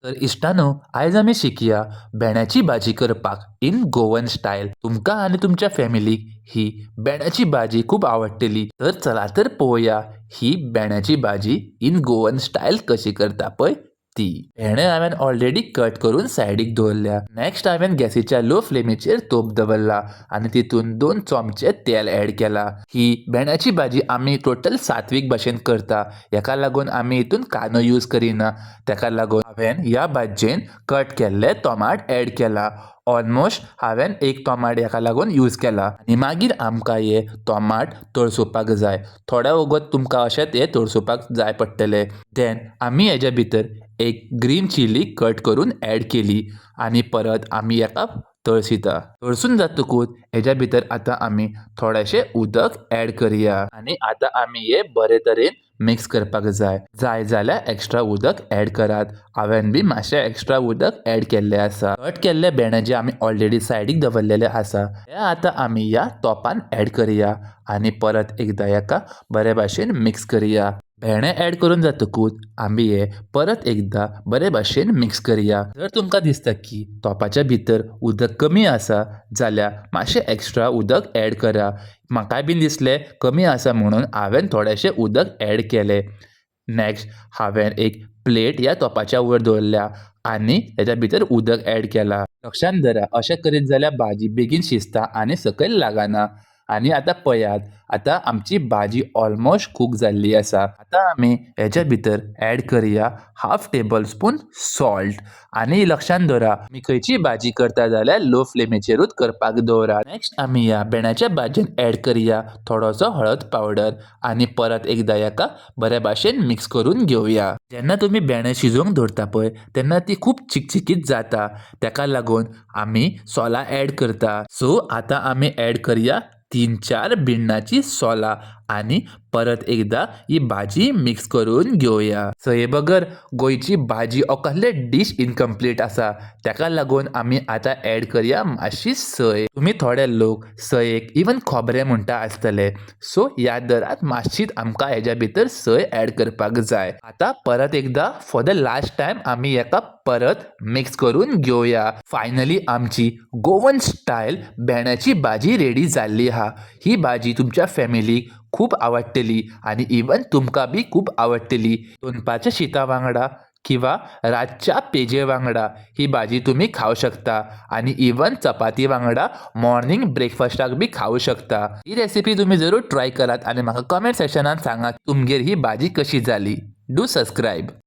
तर इश्टानो, आयज आमी शिकया भेंड्याची भाजी करपाक इन गोवन स्टायल. तुमकां आनी तुमच्या फॅमिलीक ही भेंड्याची भाजी खूब आवडटली. तर चला तर पळोवया ही भेंड्याची भाजी इन गोवन स्टायल कशी करता पळय ती. भेंडे हांवें ऑलरेडी कट करून सायडीक दवरल्या. नॅक्स्ट, हांवें गॅसीच्या लो फ्लेमीचेर तोप दवरला आनी तितून 2 चमचे तेल ऍड केला. ही भेंड्याची भाजी आमी टोटल सात्वीक भाशेन करता. हेका लागून आमी हितून कांदो यूज करिना. तेका लागून हांवें ह्या भाजयेन कट केल्ले टोमाट ऍड केला. ऑलमोस्ट हांवें एक टोमाट हेका लागून यूज केला आनी मागीर आमकां हे टोमाट तळसुपाक जाय. थोड्या वगत तुमकां अशेंच हे तळसुपाक जाय पडटले. देन आमी हेज्या भितर एक ग्रीन चिली कट करून ऍड केली आनी परत आमी हेका तळसिता. तळसून जातकूच हेज्या भितर आतां आमी थोडेशें उदक ऍड करया आनी आतां आमी हे बरे तरेन मिक्स करपाक जाय. जाय जाल्यार एक्स्ट्रा उदक ऍड करात. हांवें बी मातशें एक्स्ट्रा उदक ऍड केल्लें आसा. कट केल्ले भेंडे जे आमी ऑलरेडी सायडीक दवरलेले आसा, ते आतां आमी ह्या तोपान ऍड करया आनी परत एकदां हेका बरे भाशेन मिक्स करया. भेंडे ऍड करून जातकूच आमी हे परत एकदां बरे भाशेन मिक्स करया. जर तुमकां दिसता की तोपाच्या भितर उदक कमी आसा, जाल्यार मातशें एक्स्ट्रा उदक ऍड करा. म्हाकाय बीन दिसलें कमी आसा, म्हणून हांवें थोडेशें उदक ऍड केलें. नॅक्स्ट, हांवें एक प्लेट ह्या तोपाच्या वयर दवरल्या आनी तेच्या भितर उदक ऍड केला. लक्षान धरा, अशें करीत जाल्यार भाजी बेगीन शिजता आनी सकयल लागना. आनी आतां पळयात, आतां आमची भाजी ऑलमोस्ट कूक जाल्ली आसा. आतां आमी हेच्या भितर ऍड करया हाफ टेबल स्पून सॉल्ट. आनी लक्षान दवरा, आमी खंयचीय भाजी करता जाल्यार लो फ्लेमीचेरूच करपाक दवरात. नॅक्स्ट, आमी ह्या भेंड्याच्या भाजयेन ऍड करया थोडोसो हळद पावडर आनी परत एकदां हेका बरे भाशेन मिक्स करून घेवया. जेन्ना तुमी भेंडे शिजोवंक दवरता पळय, तेन्ना ती खूब चिकचिकीत जाता. तेका लागून आमी सोलां ऍड करता. सो आतां आमी ऍड करया तीन चार भिण्णाची सोलां आनी परत एकदां ही भाजी मिक्स करून घेवया. सये बगर गोंयची भाजी ओ कसले डीश इनकम्प्लीट आसा. तेका लागून आमी आतां ऍड करया मातशी सय. तुमी थोडे लोक सयेक इवन खोबरें म्हणटा आसतले. सो याद धरात, मातशीच आमकां हेज्या भितर सय ऍड करपाक जाय. आतां परत एकदां, फॉर the last time, आमी हेका परत मिक्स करून घेवया. फायनली आमची गोवन स्टायल भेंड्याची भाजी रेडी जाल्ली आहा. ही भाजी तुमच्या फॅमिलीक खूब आवडटली आनी इवन तुमकां बी खूब आवडटली. दनपारच्या शिता वांगडा किंवा रातच्या पेजे वांगडा ही भाजी तुमी खावं शकता आनी इवन चपाती वांगडा मॉर्निंग ब्रेकफास्टाक बी खावं शकता. ही रेसिपी तुमी जरूर ट्राय करात आनी म्हाका कमेंट सेक्शनान सांगात तुमगेर ही भाजी कशी जाली. Do subscribe.